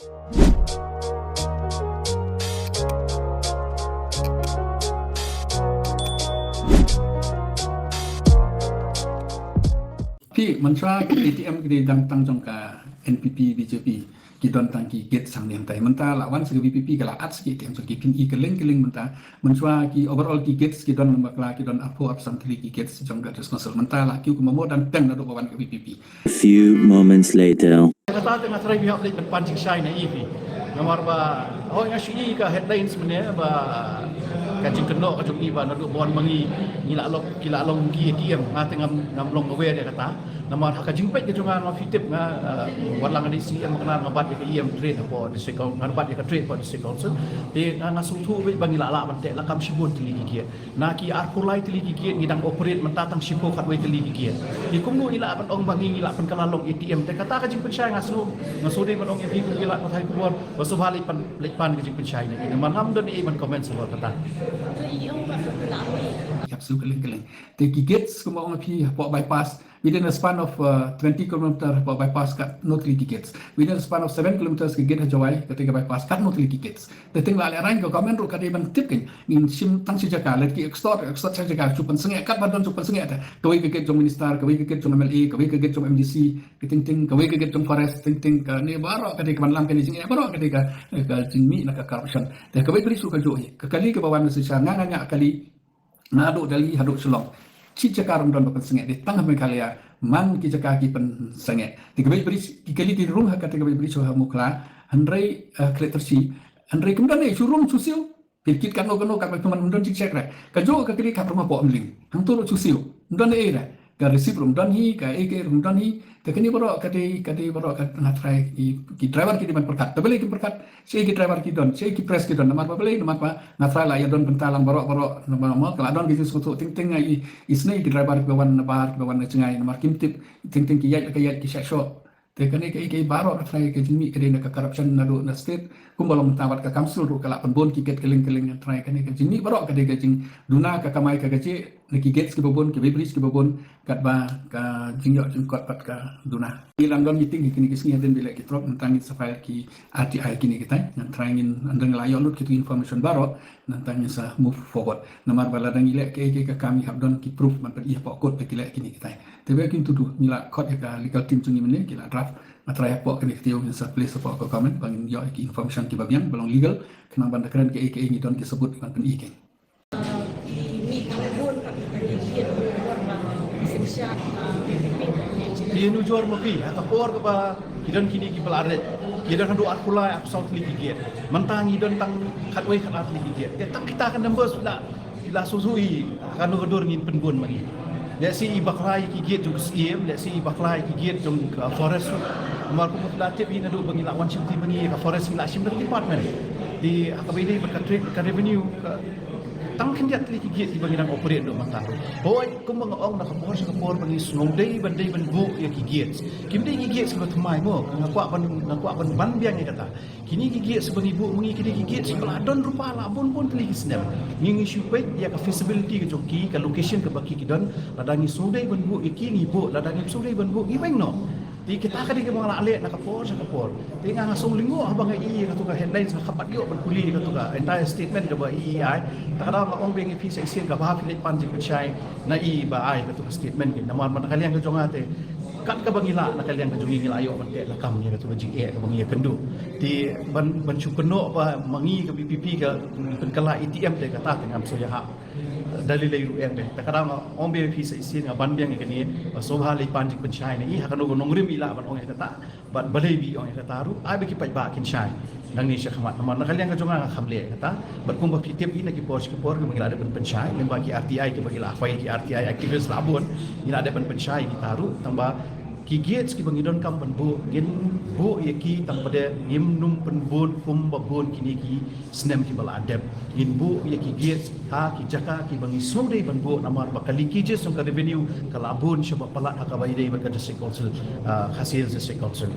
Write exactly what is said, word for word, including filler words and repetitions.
Phi, mynshwa ki A T M ki dei tang tang jong ka N P P B J P, ki don tang ki gate sangeh. Mynta la wan sa ka V P P ka la at sa ki A T M, so ki pyni kylleng kylleng mynta. Mynshwa ki overall ki gates ki don bakla, ki don arphew arphew san tylli ki gates jong ka District Council. Mynta la kiew kumba mo, dang teng naduh ba wan ka V P P. A few moments later. Kata te nga trai bihap leh ban pan jingshai na i phi. Namar ba, oh, nga shu i ka headlines mynne ba ka jingkynnoh ka jong i ba naduh ba wan ma ngi, ngi la long, ki la long ki A T M, nga te ngam, ngam long aware ïa kata. Namar ha ka jingpeit ka jong nga, nga phi tip nga, uh, wat la nga dei C M, nga, nga bat ïa ka E M trade hapoh District Council, nga bat ïa ka trade hapoh District Council. Te nga, nga sngewthuh beit ba ngi la lah ban teh lakam shibun tylli ki gate. Na ki arphew lai tylli ki gate ngi dang operate mynta tang shiphew khatwei tylli ki gate. Te kumno i lah ban ong ba ngi, ngi lah pynkylla long A T M? Te kata ka jingpynshai nga sngew, nga sngewdei ban ong ïa phi kum ki lad pathai khubor ba sngewbha leit pan, leit pan ka jingpynshai na i. Namar ngam don ei ban comment sa kata. Ïap siew kylleng kylleng. Te ki gates kumba ong phi hapoh bypass, within a span of, uh, twenty kilometer hapoh bypass katno tylli ki gates. Within a span of seven kilometers ki gate ha Jowai, kata ka bypass katno tylli ki gates. Te teng la lehraiñ ka government ruh ka dei ban tip kein. Ngin shim tang shi jaka, leit ki extort, extort shi jaka, shu pynsangeh, katba don shu pynsangeh te. Kawei ka gate jong minister, kawei ka gate jong M L A, kawei ka gate jong M D C, ka teng teng, kawei ka gate jong forest, teng teng, kane baroh ka dei ka ban lam kane jingeh, baroh ka dei ka, ka jingmih na ka corruption. Te kawei bri shu ka juh hi, ka kali kaba wan na Silchar, nga nga nga kali, naduh Delhi haduh Shillong. Shi jaka ruh ym don ba pynsangeh, dei tang ha Meghalaya man ki jaka ki pynsangeh. Te kawei bri, ki kali ki rung ha kata kawei bri shu ha Mukhla, hynrei, eh, Khliehtyrshi, hynrei kim don ei, shu rung shu siew. Pyrkhat katno katno katba pynman ym don jingcheck re. Ka juh ka kali ka rung hapoh Umling. Hangto ruh shu siew. Ym don ei re. Ka receipt ruh ym don hi, ka ei ka ei ruh ym don hi. Te kane baroh ka dei, ka dei baroh ka nga trai ki, ki driver ki dei ban pyrkhat. Te balei kim pyrkhat? Shaei ki driver ki don, shaei ki press ki don. Namar ba balei, namar ba nga trai la ïa don bynta lang baroh baroh. Namar ma ka la don ki jingsngewthuh teng teng nga i, isynei ki driver kiba wan na bar, kiba wan na jngai. Namar kim tip teng teng ki ïaid la ka ïaid ki shah shoh. Te kane kaei kaei baroh nga trai ka jingmih ka dei na ka corruption naduh na state. Kumba long mynta wat ka council ruh ka la pynbun ki gate kylleng kylleng, nga trai kane ka jingmih baroh ka dei ka jingduna ka kamai ka kajih na ki gates kiba bun, ki bridge kiba bun, katba ka jingïoh jingkot pat ka duna. Ngi la don meeting hi kine ki sngi hadien ba ïaleh ki truck, mynta ngin sa file ki R T I kine kitai. Nga trai ngin, ynda ngi la ïoh lut kito information baroh, mynta ngin sa move forward. Namar ba lada ngi leh kaei kaei ka kam ngi hap don ki proof ban pyni hapoh court ba ki leh kine kitai. Te ba kin tudu, ngi la khot ïa ka legal team jong ngi mynne, ki la draft. Nga trai hapoh kane ka taïew ngin sa place hapoh ka government ba ngin ïoh ïa ki information kiba biang ba long legal, khnang ban da kren kaei kaei ngi don ki sabut ban pyni kein. Ki nujor ma phi ha ka por kaba ki don kine kiba la ret, ki don haduh arphew lai, arphew saw tylli ki gate. Mynta ngi don tang khatwei khatar tylli ki gate. Te tang kita ka numbers la Ki la shu shu i, kano ka dur ngin pynbun ma ngi. Lehse i bakla ïa ki gate jong ka syiem, lehse i bakla ïa ki gate jong ka forest. Namar kumba phi la tip hi naduh ba ngi la wan shim ti ba ngi ka forest ngi la shim da ka department. Te ha kaba ïadei bad ka trade, ka revenue, ka tang khyndiat tylli ki gate kiba ngi dang operate naduh mynta ruh. Hooid, kumba nga ong na ka por sha ka por ba ngi sngewdei ban dei ban buh ïa ki gate. Kim dei ki gate kiba thymmai mo, nga kwah ban, nga kwah ban ban biang ïa kata. Kine ki gate kiba ngi buh ma ngi, kine ki gate kiba la don rupa la bun bun tylli ki snem. Ngi ngi shu peit ïa ka feasibility ka jong ki, ka location kaba ki ki don, lada ngi sngewdei ban buh ïa ki ngi buh, lada ngim sngewdei ban buh ngi weng noh. Te kita ka dei kaba nga la leh na ka por sha ka por. Te nga nga sngew lyngngoh haba nga i ïa katu ka headlines, nga khlem pat ïoh ban pule ïa katu ka entire statement kaba i i ai. Ta ka daw nga ong biang ïa phi sa shisien kaba phi leit pan jingpynshai na i ba ai katu ka statement ki. Namar na ka liang ka jong nga te Kat kaba ngi lah na ka liang ka jong ngi, ngi la ïoh ban teh lakam ïa katu ka jingeh kaba ngi ïakynduh. Te ban, ban shu kynnoh ba ma ngi ka V P P ka pynkylla A T M te kata te ngam sngewthuh. Da lei lei ruh ïa te. Te ka dang ong ba phi sa shisien nga ban biang ïa kane ba sngewbha leit pan jingpynshai na i ha kano ka nongrim i lah ban ong ïa kata. Bad balei ba i ong ïa kata ruh, ai ba ki paidbah kin shai nangne sha khmat. Namar na ka liang ka jong nga nga kham leh kata. Bad kumba phi tip hi na ki por sha ki por kiba ngi la dep ban pynshai, lyngba ki R T I kiba ngi la file, ki R T I activist la bun, ngi la dep ban pynshai kita ruh, tang ba ki gates kiba ngi donkam ban buh, ngin buh ïa ki tang ba dei ngim nym pynbun kumba bun kine ki snem kiba la dep. Ngin buh ïa ki gates ha ki jaka kiba ngi sngewdei ban buh, namar ba ka leakages jong ka revenue ka la bun shaba palat ha kaba ïadei bad ka District Council, ah, Khasi Hills District Council.